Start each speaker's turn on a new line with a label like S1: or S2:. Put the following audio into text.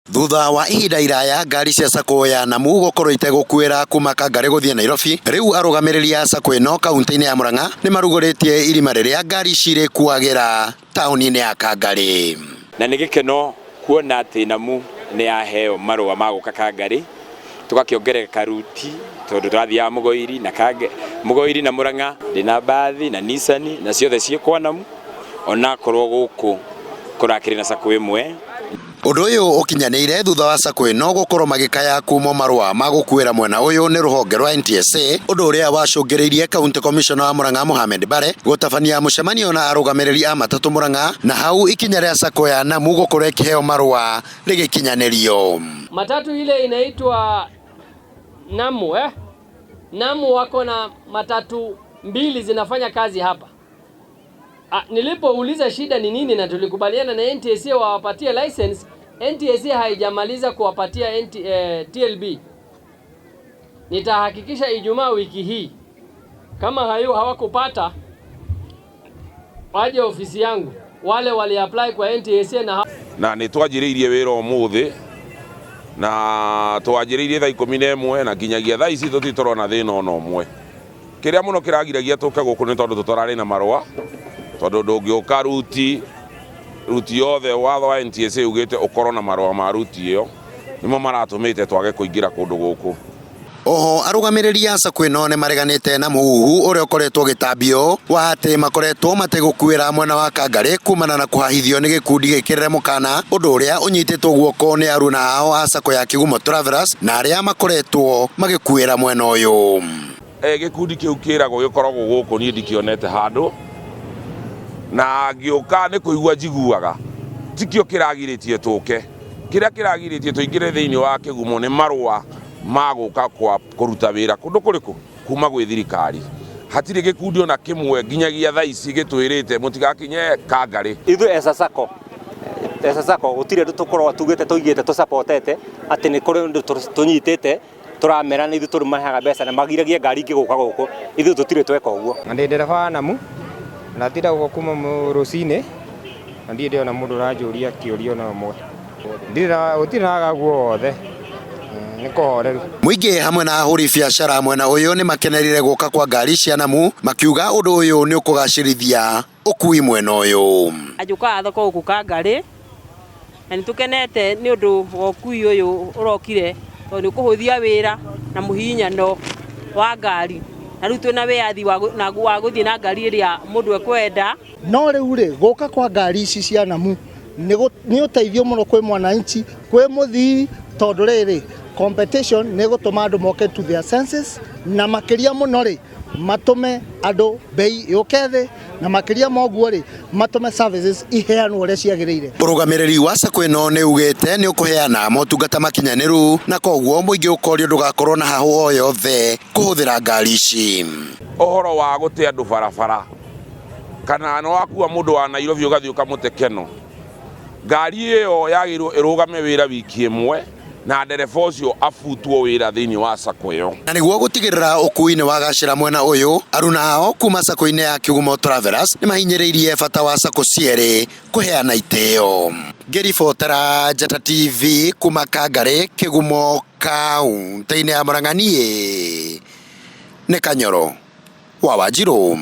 S1: Thutha wa ihinda iraya ngari cia sacco ya Namu gũkorwo itegũkuĩra kuma Kangarĩ gũthiĩ Nairobi, rĩu arũgamĩrĩri a sacco ĩno kaunti-inĩ ya Murang'a nĩmarugũrĩtie irima rĩrĩa ngari ici irĩkuagĩra taũni-inĩ ya Kangarĩ.
S2: Na nĩ gĩkeno kuona atĩ Namu nĩ yaheo marũa ma gũka Kangarĩ, tũgakĩongerereka ruti tondũ tũrathiaga Mũgoiri na Kange, Mũgoiri na Murang'a, ndĩna mbathi na Nissan na ciothe ciĩ kwa Namu, onakorwo gũkũ kũrakĩrĩ na sacco ĩmwe.
S1: Ũndũ ũyũ ũkinyanĩire thutha wa sacco ĩno gũkorwo magĩkaya kumwo marũa ma gũkuĩra mwena ũyũ nĩ rũhonge rwa NTSA, ũndũ ũrĩa wacũngĩrĩirie County Commissioner wa Murang'a Mohamed Bare gũtabania mũcemanio na arũgamĩrĩri a matatũ Murang'a, na hau ikinya rĩa sacco ya Namu gũkorwo ĩkĩheo marũa rĩgĩkinyanĩrio.
S3: Matatu ile inaitwa Namu, eh? Namu wako na matatu mbili zinafanya kazi hapa. Nilipouliza shida ni nini na tulikubaliana na NTSA wawapatie license, NTSA haijamaliza kuwapatia TLB. Nitahakikisha Ijumaa wiki hii kama hayo hawakupata waje ofisi yangu, wale wali apply kwa NTSA na
S4: Na nĩ twanjĩrĩirie wĩra ũmũthĩ na twanjĩrĩirie thaa 11 na nginyagia thaa ici tũtirĩ tũrona thĩna ona ũmwe. Kĩrĩa mũno kĩragiragia tũke gũkũ nĩ tondũ tũtararĩ na marũa, tondũ ndũngĩũka ruti ruti yothe watho wa NTSA ugĩte ũkorwo na marũa ma ruti ĩyo, nĩmo maratũmĩte twage kũingĩra kũndũ gũkũ.
S1: Oho arũgamĩrĩri a sacco ĩno nĩ mareganĩte na mũhuhu ũrĩa ũkoretwo ũgĩtambio wa atĩ makoretwo mategũkuĩra mwena wa Kangarĩ kumana na kũhahithio nĩ gĩkundi gĩkĩrĩre mũkana, ũndũ ũrĩa ũnyitĩtwo guoko nĩ aruna ao a sacco ya Kigumo Travelers na arĩa makoretwo magĩkuĩra mwena ũyũ.
S4: Gĩkundi kĩu kĩragwo gĩkoragwo gũkũ, niĩ ndikĩonete handũ na ngĩũka nĩ kũigua njiguaga tikĩo kĩragirĩtie tũke. Kĩrĩa kĩragirĩtie tũingĩre thĩinĩ wa Kĩgumo nĩ marũa ma gũka kwa kũruta wĩra kũndũ kũrĩkũ kuma gwĩ thirikari. Hatirĩ gĩkundi ona kĩmwe nginyagia thaa ici gĩtwĩrĩte mũtigakinye Kangarĩ.
S5: Ithuĩ as a sacco, as a sacco gũtirĩ ũndũ tũkoragwo tugĩte tũigĩte tũsupportete atĩ nĩ kũrĩ ũndũ tũnyitĩte tũramera nĩ ithuĩ tũrĩmaheaga mbeca na magiragie ngari ingĩ gũka gũkũ. Ithuĩ tũtirĩ tweka ũguo.
S6: Na ndĩ ndereba wa Namu na ndatinda gũkũ kuma rũcinĩ na ndirĩ ndĩrona mũndũ ũranjũria kĩũria ona ũmwe. Ndirĩ na gũtirĩ na wagagu o wothe, nĩ kũhoreru.
S1: Mũingĩ hamwe na ahũri biacara mwena ũyũ nĩ makenerire gũka kwa ngari cia Namu makiuga ũndũ ũyũ nĩ ũkũgacĩrithia ũkui mwena ũyũ.
S7: Njũkaga thoko gũkũ Kangarĩ na nĩ tũkenete nĩ ũndũ wa ũkui ũyũ ũrokire tondũ nĩ ũkũhũthia wĩra na mũhihinyano wa ngari, na rĩu twĩna wĩyathi wa gũthiĩ na ngari ĩrĩa mũndũ ekwenda.
S8: No rĩu rĩ, gũka kwa ngari ici cia Namu nĩ ũteithio mũno kwĩ mwananchi, kwĩ mũthii, tondũ rĩrĩ competition nĩ ĩgũtũma andũ moke to their senses, na makĩria mũno rĩ matũme andũ bei yũke thĩ, na makĩria ma ũguo rĩ matũme services iheanwo ũrĩa ciagĩrĩire.
S1: Ũrũgamĩrĩri wa sacco ĩno nĩ ugĩte nĩ ũkũheana motungata makinyanĩru na koguo mũingĩ ũkorio ndũgakorwo na hahũ o yothe kũhũthĩra ngari ici.
S4: Ũhoro wa gũte andũ barabara kana nĩ wakua mũndũ wa Nairobi ũgathiĩ ũkamũte Keno, ngari ĩyo yagĩrĩirwo ĩrũgame wĩra wiki ĩmwe na ndereba ũcio abutwo wĩra thĩinĩ wa sacco ĩyo.
S1: Na nĩguo gũtigĩrĩra ũkui nĩ wagacĩra mwena ũyũ, aruna ao kuma sacco-inĩ ya Kigumo Travelers nĩ mahinyĩrĩirie bata wa sacco cierĩ kũheana itĩo. Ngĩribotera Njata TV kuma Kangarĩ, Kĩgumo, kaunti-inĩ ya Murang'a, niĩ nĩ Kanyoro wa Wanjirũ.